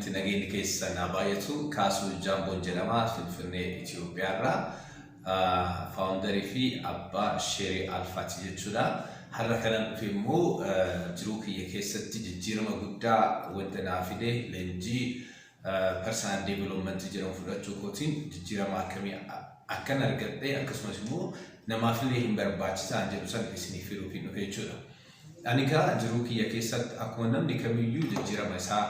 jirtanitti nageenyi keessan haa baay'atu. Kaasuu Jaamboon jedhama, Finfinnee Itoophiyaarraa. Founder fi abbaa Sheerii Alfaati jechuudha. Har'a kanan dhufe immoo jiruu kiyya keessatti jijjiirama guddaa wanta naa fide, leenjii personal development jedhamu fudhachuu kootiin jijjiirama akkamii akkan argadhe, akkasumas immoo namaafillee hin barbaachisaa jedhu san isiniif fiduuf hin dhufe jechuudha. Ani egaa jiruu kiyya keessatti akkuma namni kamiyyuu jijjiirama isaa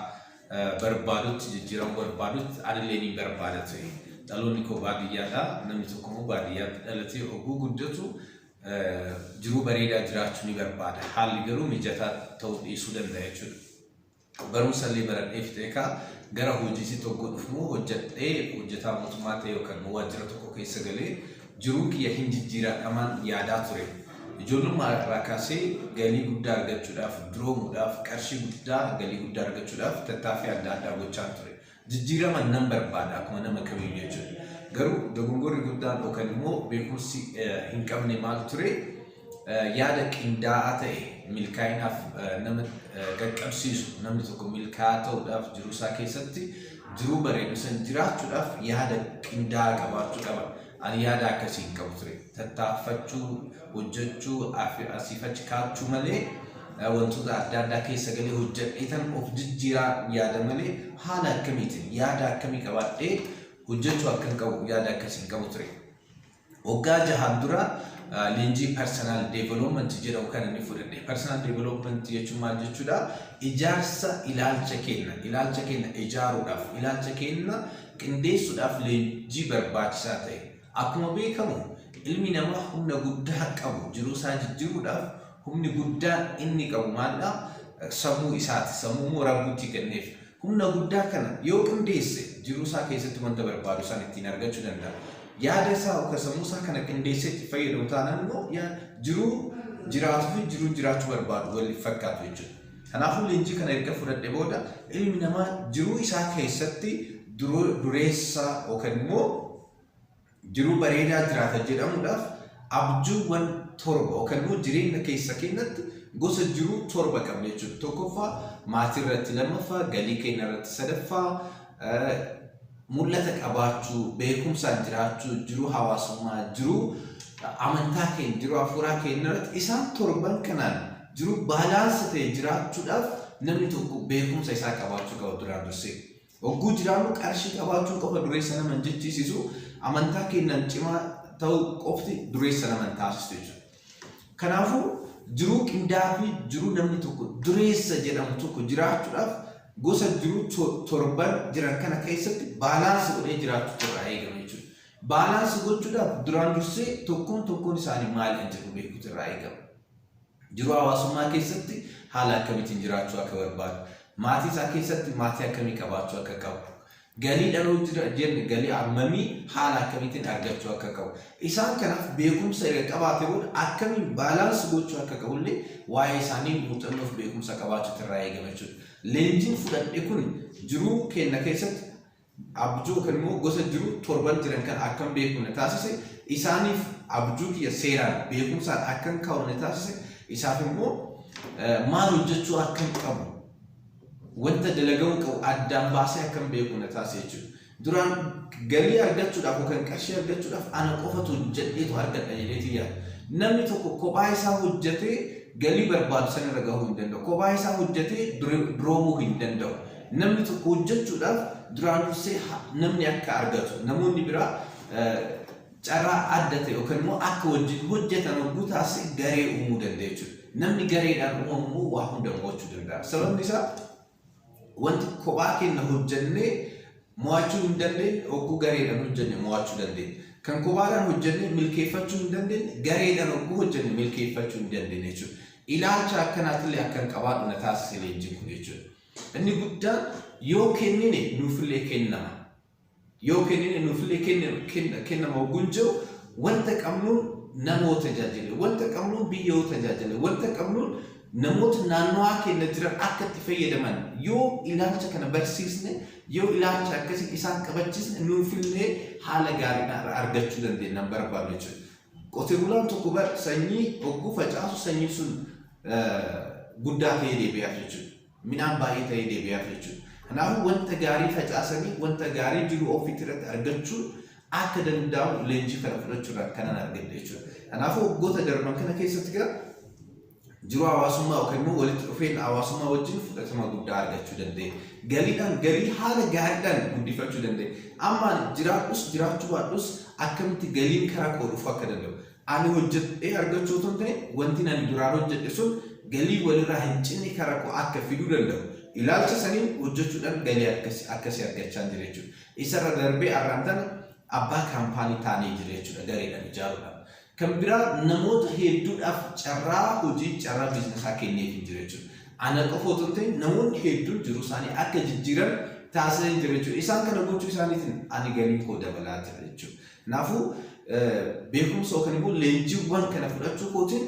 barbaadutti, jijjiirama barbaadutti, anillee ni barbaada ture. Dhaloonni koo baadiyyaadha. Namni tokko immoo baadiyyaatti dhalatee oguu guddatu jiruu bareedaa jiraachuu ni barbaada. Haalli garuu mijataa ta'uu dhiisuu danda'a jechuudha. Barumsa illee baradhee fixee kaa gara hojiitti tokko dhufu hojjedhee, hojjetaa mootummaa ta'e yookaan waajjira tokko keessa galee jiruu kiyya hin jijjiiradhamaan yaadaa ture. Ijoollummaa irraa kaasee galii guddaa argachuudhaaf, duroomuudhaaf, qarshii guddaa, galii guddaa argachuudhaaf tattaaffii adda addaa gochaa ture. Jijjiirama nan barbaada akkuma nama kamiyyuu jechuudha. Garuu dogongorri guddaan yookaan immoo beekumsi hin qabne maal ture? Yaada qindaa'aa ta'e milkaa'inaaf nama qaqqabsiisu, namni tokko milkaa'aa ta'uudhaaf, jiruu isaa keessatti jiruu bareedu san jiraachuudhaaf yaada qindaa'aa qabaachuu qaba. Ani yaada akkasii hin qabu ture. Tattaaffachuu, hojjechuu, asiif achi kaachuu malee, wantoota adda addaa keessa galee hojjedhee tan of jijjiiraa yaada malee, haala akkamiitiin yaada akkamii qabaadhee hojjechuu akkan qabu yaada akkasii hin qabu ture. Waggaa 6n dura leenjii personal development jedhamu kan inni fudhadhe. Personal development jechuun maal jechuudha? Ijaarsa ilaalcha keenya, ilaalcha keenya ijaaruudhaaf, ilaalcha keenya qindeessuudhaaf leenjii barbaachisaa ta'e. Akkuma beekamu ilmi namaa humna guddaa qabu, jiruu isaa jijjiiruudhaaf humni guddaan inni qabu maalidha? Sammuu isaati. Sammuu immoo Rabbuutti kenneef. Humna guddaa kana yoo qindeesse jiruu isaa keessatti wanta barbaadu san ittiin argachuu danda'a. Yaada isaa yookaan sammuu isaa kana qindeessee itti fayyadamu taanaan immoo jiruu jiraatuu fi jiruu jiraachuu barbaadu waliif fakkaatu jechuudha. Kanaafuu leenjii kana erga fudhadhe booda ilmi namaa jiruu isaa keessatti dureessa yookaan immoo jiruu bareedaa jiraata jedhamuudhaaf abjuuwwan torba yookaan immoo jireenya keessa keenyatti gosa jiruu torba qabna jechuudha. Tokkoffaa maatii irratti, lammaffaa galii keenya irratti, sadaffaa mul'ata qabaachuu, beekumsaan jiraachuu, jiruu hawaasummaa, jiruu amantaa keenya, jiruu hafuuraa keenya irratti, isaan torban kanaan jiruu balance ta'e jiraachuudhaaf namni tokko beekumsa isaa qabaachuu qaba duraan dursee. Hogguu jiraannu qarshii qabaachuun qofa dureessa nama hin jechisiisu, amantaa keenyaan cimaa ta'uu qofti dureessa nama hin taasisu jechuudha. Kanaafuu jiruu qindaa'aa fi jiruu namni tokko dureessa jedhamu tokko jiraachuudhaaf gosa jiruu torban jiran kana keessatti balance godhee jiraachuutu irraa eegama jechuudha. Balance gochuudhaaf duraan dursee tokkoon tokkoon isaanii maal kan jedhu beekuutu irraa eegama. Jiruu hawaasummaa keessatti haala akkamiitiin jiraachuu akka barbaadu, maatii isaa keessatti maatii akkamii qabaachuu akka qabu, galii dhaloo jira jenne galii hammamii haala akkamiitiin argachuu akka qabu. Isaan kanaaf beekumsa erga qabaate booda akkamiin balance gochuu akka qabullee waa'ee isaanii muuxannoof beekumsa qabaachuutu irraa eegama jechuudha. Leenjiin fudhadhe kun jiruu keenya keessatti abjuu yookaan immoo gosa jiruu torban jiran kan akkam beeku na taasise, isaaniif abjuu kiyya seeraan beekumsaan akkan kaa'u na taasise, isaaf immoo maal hojjechuu akkan qabu, wanta dalagamuu qabu addaan baasee akkan beeku na taasise jechuudha. Duraan galii argachuudhaaf yookaan qarshii argachuudhaaf ana qofatu hojjedheetu argadha jedheetii yaada. Namni tokko kophaa isaa hojjetee galii barbaadu sanirra gahuu hin danda'u. Kophaa isaa hojjetee duroomuu hin danda'u. Namni tokko hojjechuudhaaf duraan dursee namni akka argatu, namoonni biraa carraa adda ta'e yookaan immoo akka wajjin hojjetan hogguu taasise garee uumuu danda'a jechuudha. Namni gareedhaan uumamu immoo waa hunda mo'achuu danda'a. Sababni isaa wanti kophaa keenya hojjennee mo'achuu hin dandeenye hogguu gareedhaan hojjenne mo'achuu dandeenya. Kan kophaadhaan hojjennee milkeeffachuu hin dandeenye gareedhaan hogguu hojjenne milkeeffachuu hin dandeenye jechuudha. Ilaalcha akkanaatillee akkan qabaadhu na taasise leenjiin kun jechuudha. Inni guddaan yoo kennine nuufillee kennama. Yoo kennine nuufillee kennama hogguun jiru, wanta qabnuun namoota tajaajile, wanta qabnuun biyya yoo tajaajile, wanta qabnuun namoota naannawaa keenya jiran akka itti fayyadaman yoo ilaalcha kana barsiisne, yoo ilaalcha akkasii isaan qabachiisne, nuufillee haala gaariidhaan argachuu dandeenya barbaadu jechuudha. Qotee bulaan tokko bar sanyii hogguu facaasu sanyii sun guddaa ta'ee deebi'aaf jechuudha. Midhaan baay'ee ta'ee deebi'aaf jechuudha. Kanaafuu wanta gaarii facaasanii wanta gaarii jiru ofiitti irratti argachuun akka danda'amu leenjii kana fudhachuudhaan kanan argadhe jechuudha. Kanaafuu waggoota darban kana keessatti gara jiruu hawaasummaa yookaan immoo walitti dhufeenya hawaasummaa wajjin fudhatama guddaa argachuu danda'e. Galiidhaan galii haala gaariidhaan guddifachuu danda'e. Amma jiraadhus jiraachuu baadhus akkamitti galiin karaa koo dhufuu akka danda'u. Ani hojjedhee argachuu otoo hin ta'in wanti ani duraan hojjedhe sun galii walirraa hin cinne karaa koo akka fiduu danda'u. Ilaalcha saniin hojjechuudhaan galii akkasii argachaa jira jechuudha. Isarra darbee har'aan tana abbaa kaampaanii taanee jira jechuudha gareedhaan ijaaruudhaan. Kan biraa namoota hedduudhaaf carraa hojii carraa biizinesaa kenneef hin jiru jechuudha. Ana qofa otoo hin ta'in namoonni hedduun jiruu isaanii akka jijjiiran taasisanii jiru jechuudha. Isaan kana gochuu isaaniitiin ani galiin koo dabalaa jira jechuudha. Kanaafuu beekumsa yookaan immoo leenjiiwwan kana fudhachuu kootiin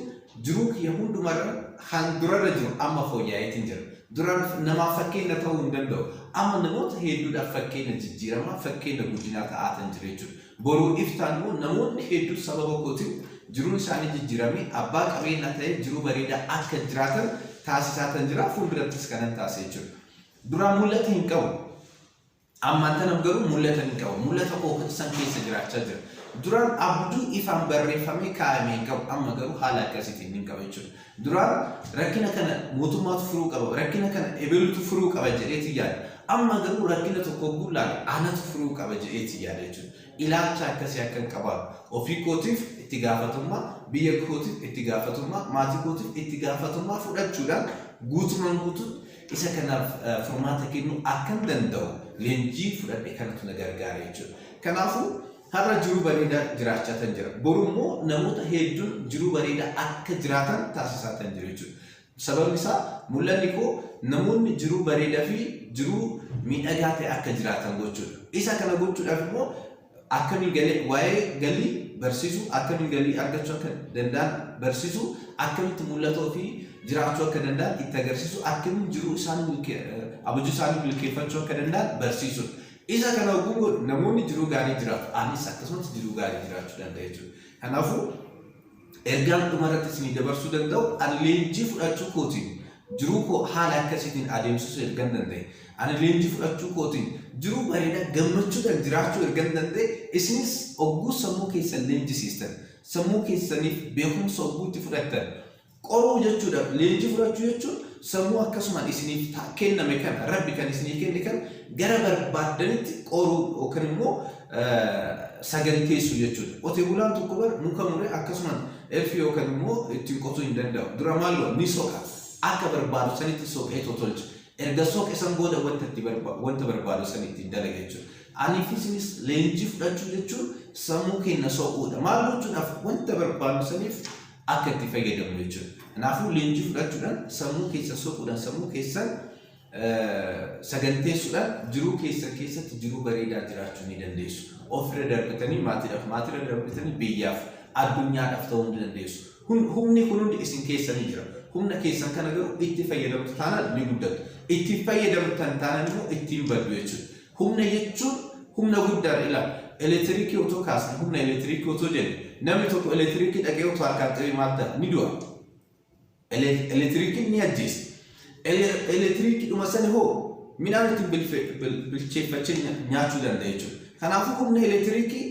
jiruu kiyya hundumarra kan durarra jiru amma fooyya'eetiin jira. Duraan namaaf fakkeenya ta'uu hin danda'u. Amma namoota hedduudhaaf fakkeenya jijjiiramaa, fakkeenya guddinaa ta'aa jira jechuudha. Boruu iftaan immoo namoonni hedduun sababa kootiin jiruun isaanii jijjiiramee abbaa qabeenyaa ta'ee jiruu bareedaa akka jiraatan taasisaa kan jira. Fuuldurattis kanan taasise jechuudha. Duraan mul'ata hin qabu. Ammaan tanam garuu mul'ata hin qabu. Mul'ata koo san keessa jiraachaa jira. Duraan abjuu ifaan barreeffamee kaa'ame hin qabu. Amma garuu haala akkasiitiin hin qaba jechuudha. Duraan rakkina kana mootummaatu furuu qaba, rakkina kana ebelutu furuu qaba jedheeti yaada. Amma garuu rakkina tokko gullaale anatu furuu qaba jedheeti yaada jechuudha. Ilaalcha akkasii akka hin qabaatu. Ofii kootiif itti gaafatummaa, biyya kootiif itti gaafatummaa, maatii kootiif itti gaafatummaa fudhachuudhaan guutumaan guutuutti isa kanaaf furmaata kennuu akkan danda'u leenjii fudhadhe kanatu na gargaara jechuudha. Kanaafuu har'a jiruu bareedaa jiraachaa kan jira. Boru immoo namoota hedduun jiruu bareedaa akka jiraatan taasisaa kan jiru jechuudha. Sababni isaa mul'anni koo namoonni jiruu bareedaa fi jiruu miidhagaa ta'e akka jiraatan gochuudha. Isa kana gochuudhaaf immoo akkamiin galii waa'ee galii barsiisuu, akkamiin galii argachuu akka danda'an barsiisuu, akkamitti mul'ata ofii jiraachuu akka danda'an itti agarsiisuu, akkamiin jiruu isaanii abjuu isaanii milkeeffachuu akka danda'an barsiisuudha. Isa kana oguu godhu namoonni jiruu gaarii jiraatu. Anis akkasumas jiruu gaarii jiraachuu danda'a jechuudha. Kanaafuu ergaan dhumarratti isinii dabarsuu danda'u ani leenjii fudhachuu kootiin jiruu koo haala akkasiitiin adeemsisuu ergan danda'e. Ani leenjii fudhachuu kootiin jiruu bareedaa gammachuudhaan jiraachuu ergan danda'e isinis ogguu sammuu keessan leenjisiistan sammuu keessaniif beekumsa ogguu itti fudhattan qoruu jechuudha. Leenjii fudhachuu jechuun sammuu akkasumaan isiniif kenname kana rabbi kan isinii kenne kan gara barbaaddanitti qoruu yookaan immoo saganteessuu jechuudha. Qotee bulaan tokko bar muka muree akkasumaan elfii yookaan immoo ittiin qotuu hin danda'u. Dura maal ni soqa. Akka barbaadu sanitti soqee tolcha. Erga soqe san booda wanta barbaadu san ittiin dalaga jechuudha. Anii fi isinis leenjii fudhachuu jechuun sammuu keenya soquudha. Maal gochuudhaaf wanta barbaadu saniif akka itti fayyadamnu jechuudha. Kanaafuu leenjii fudhachuudhaan sammuu keessa soquudhaan sammuu keessan saganteessuudhaan jiruu keessan keessatti jiruu bareedaa jiraachuu ni dandeessu. Ofirra darbitanii maatiidhaaf, maatiirra darbitanii biyyaaf, addunyaadhaaf ta'uu ni dandeessu. Humni kun hundi isin keessa ni jira. Humna keessan kana garuu itti fayyadamtu taanaan ni guddatu. Itti fayyadamtan taanaan immoo ittiin baddu jechuudha. Humna jechuun humna guddaadha ilaala. Elektiriikii otoo kaasne humna elektiriikii otoo jenne namni tokko elektiriikii dhaqee otoo harkaan qabee maal ta'a? Ni du'a. Elektiriikiin ni ajjeesa. Elektiriikii dhuma sani hoo midhaan ittiin bilcheeffachee nyaachuu danda'a jechuudha. Kanaafuu humna elektiriikii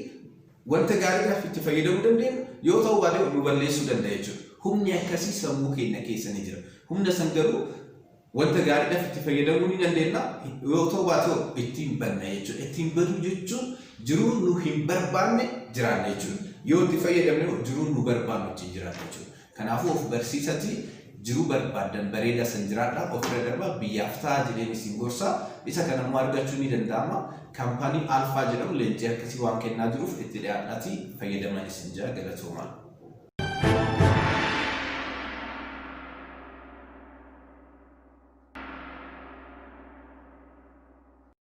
wanta gaariidhaaf itti fayyadamuu dandeenyu yoo ta'u baatee nu balleessuu danda'a jechuudha. Humni akkasii sammuu keenya keessa ni jira. Humna san garuu wanta gaariidhaaf itti fayyadamuu ni dandeenya yoo ta'u baatee ittiin banna jechuudha. Ittiin baduu jechuun jiruu nu hin barbaanne jiraanna jechuudha. Yoo itti fayyadamne jiruu nu barbaannu ittiin jiraanna jechuudha. Kanaafuu of barsiisatii jiruu barbaaddan bareedaa san jiraadhaa ofirra darbaa biyyaaf ta'a jedheen isin gorsa. Isa kana immoo argachuu ni danda'ama. Kaampaanii Alfaa jedhamu leenjii akkasii waan kennaa jiruuf itti dhiyaadhaatii fayyadaman isin jira galatoomaa.